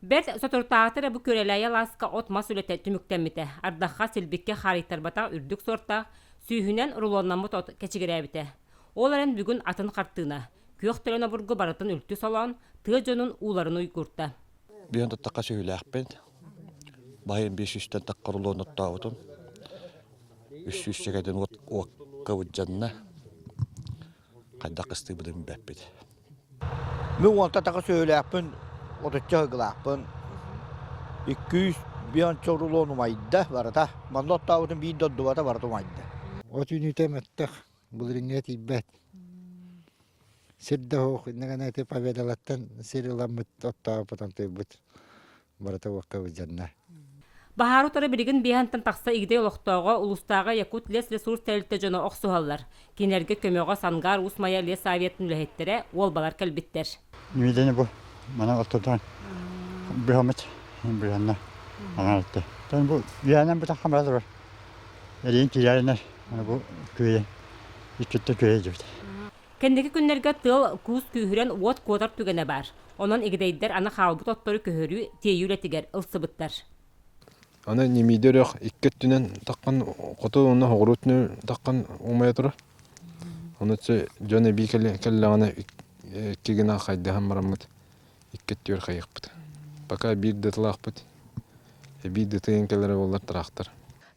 Бэрт соторутааҕыта эрэ бу Күөрэлээйи алааска от-мас үлэтэ түмүктэммитэ. Ардахха, силбиккэ хаарыйтарбатах үрдүк суортаах, сүүһүнэн рулоннаммыт от кэчигирээбитэ. Ол эрэн бүгүн атын хартыына. Күөх төлөн обургу барытын үлтү солоон, тыа дьонун ууларын уйгурта. Биһэн туттахха сүһүлээхпин. Баһыйын биир сүүстэн тахха рулон оттообутум. Үс сүүсчэкэтин уокка былдьанна. Хайдах кыстыыбытын билбэппит. Мин уонта таҕа сүөһүлээхпин, отучча ыһыгылаахпын. Икки биэнчэ рулон умайда барыта. Манна оттообутум биир да ордубата барыта умайда. От үүнүүтэ мөлтөх, былырыыҥҥыга тиийбэт. Сир да суох, иннэ гына ити Победалаттан сир ыламмыт оттообутун тыйбыт. Барыта уокка былдьанна. Баһаары утары билигин биэһэнтэн тахса Игидэй олохтооҕо улуустааҕы Якут лесресурс тэрилтэ дьоно охсуһаллар. Кинилэргэ көмөҕө Сангаар Уус Майа лесавиатын үлэһиттэрэ уолбалар кэлбиттэр. Мүдэни бу мана ортотон быһамыт быһанна аҥаарытты. Тон бу үөһэнэн бутахха бара турар. Эриин киирэринэр бу күөйэ иккиттэ күөйэ дьүбүт. Кэнники күннэргэ тыал куус күүһүрэн уот куотар түгэнэ баар. Онон игидэйдэр аны хаалбыт оттору көһөрүү, тиэйии үлэтигэр ылсыбыттар. Аны ньимииди үрэх икки өттүнэн таххан хоту уонна соҕуруу өттүнэн таххан умайа турар. Ону дьон эбии кэллэҕинэ икки гына хайдыһан бараммыт икки өттүгэр хайыахпыт. Пока биир да тылаахпыт, эбии да тыйын кэлэрэ буоллар тыраахтар.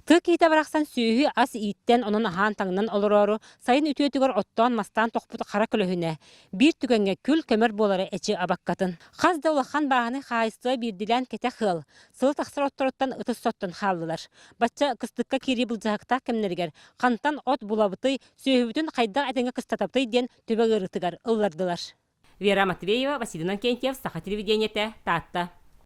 Тыы киһитэ барахсан сүөһү ас ииттэн, онон аһаан-таҥнан олороору, сайын үтүөтүгэр оттоон-мастаан тохпут хара көлөһүнэ, биир түгэҥҥэ күл-көмөр буолара эчи абаккатын. Хас да улахан бааһынай хаһаайыстыба биирдилээн кэтэх ыал, сыл тахсар отторуттан ытыс соттон хааллылар. Бачча кыстыкка киирии былдьаһыктаах кэмнэригэр хантан от булабытый, сүөһүбүтүн хайдах этэҥҥэ кыстатабытый диэн түбэ ыарыытыгар ыллардылар. Вера Матвеева, Василий Иннокентьев, Саха телевидениетэ, Таатта.